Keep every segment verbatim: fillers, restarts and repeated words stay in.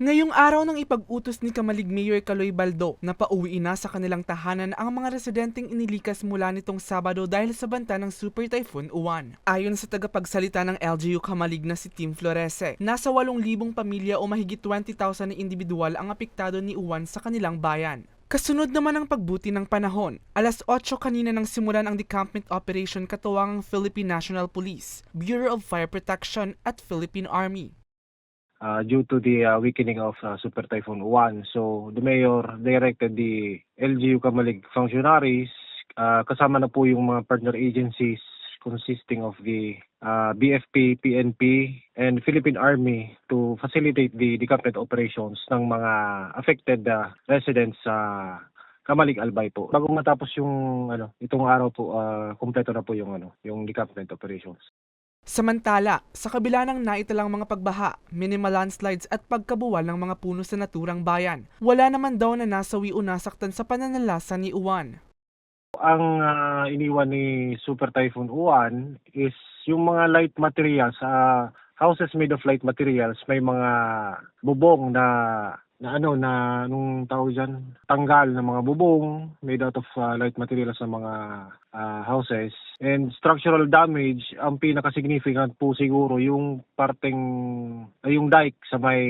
Ngayong araw nang ipag-utos ni Camalig Mayor Caloy Baldo na pauwiin na sa kanilang tahanan ang mga residenteng inilikas mula nitong Sabado dahil sa banta ng Super Typhoon Uwan. Ayon sa tagapagsalita ng L G U Camalig na si Tim Florese, nasa walong libong pamilya o mahigit twenty thousand na indibidwal ang apektado ni Uwan sa kanilang bayan. Kasunod naman ng pagbuti ng panahon, alas otso kanina nang simulan ang decampment operation katuwang ang Philippine National Police, Bureau of Fire Protection at Philippine Army. Uh, due to the uh, weakening of uh, Super Typhoon Uwan. So the mayor directed the L G U Camalig functionaries, uh, kasama na po yung mga partner agencies consisting of the uh, B F P, P N P, and Philippine Army to facilitate the decampment operations ng mga affected uh, residents sa Camalig Albay po. Bago matapos yung ano, itong araw po, uh, kompleto na po yung ano, yung decampment operations. Samantala, sa kabila ng naitalang mga pagbaha, minimal landslides at pagkabuwal ng mga puno sa naturang bayan, wala naman daw na nasawi o nasaktan sa pananalasa ni Uwan. Ang uh, iniwan ni Super Typhoon Uwan is yung mga light materials, uh, houses made of light materials, may mga bubong na na ano na nung tawag dyan, tanggal na mga bubong made out of uh, light materials sa mga uh, houses. And structural damage, ang pinaka-significant po siguro yung parteng, uh, yung dike sa may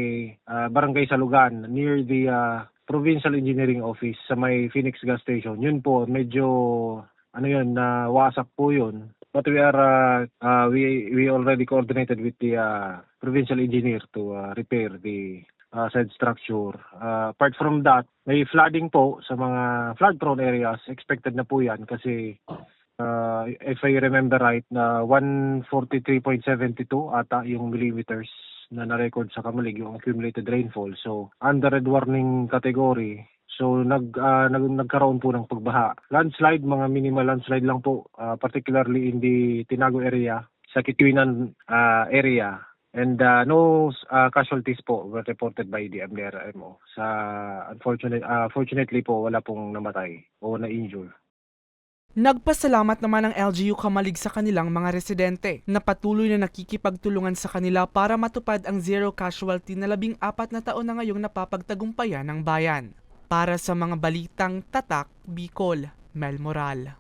uh, barangay Salugan near the uh, Provincial Engineering Office sa may Phoenix Gas Station. Yun po, medyo ano yun, na wasak po yun. But we are, uh, uh, we, we already coordinated with the uh, provincial engineer to uh, repair the uh, said structure. Uh, apart from that, may flooding po sa mga flood-prone areas. Expected na po yan kasi uh, if I remember right, na one forty-three point seven two ata yung millimeters na na-record sa Camalig, yung accumulated rainfall. So, under red warning category. So, nag, uh, nag nagkaroon po ng pagbaha. Landslide, mga minimal landslide lang po, uh, particularly in the Tinago area, sa Quituinan uh, area. And uh, no uh, casualties po were reported by the M D R M O. Sa unfortunate, uh, fortunately po, wala pong namatay o na-injure. Nagpasalamat naman ang L G U Camalig sa kanilang mga residente na patuloy na nakikipagtulungan sa kanila para matupad ang zero casualty na labing apat na taon na ngayong napapagtagumpayan ng bayan. Para sa mga balitang Tatak Bicol, Mel Moral.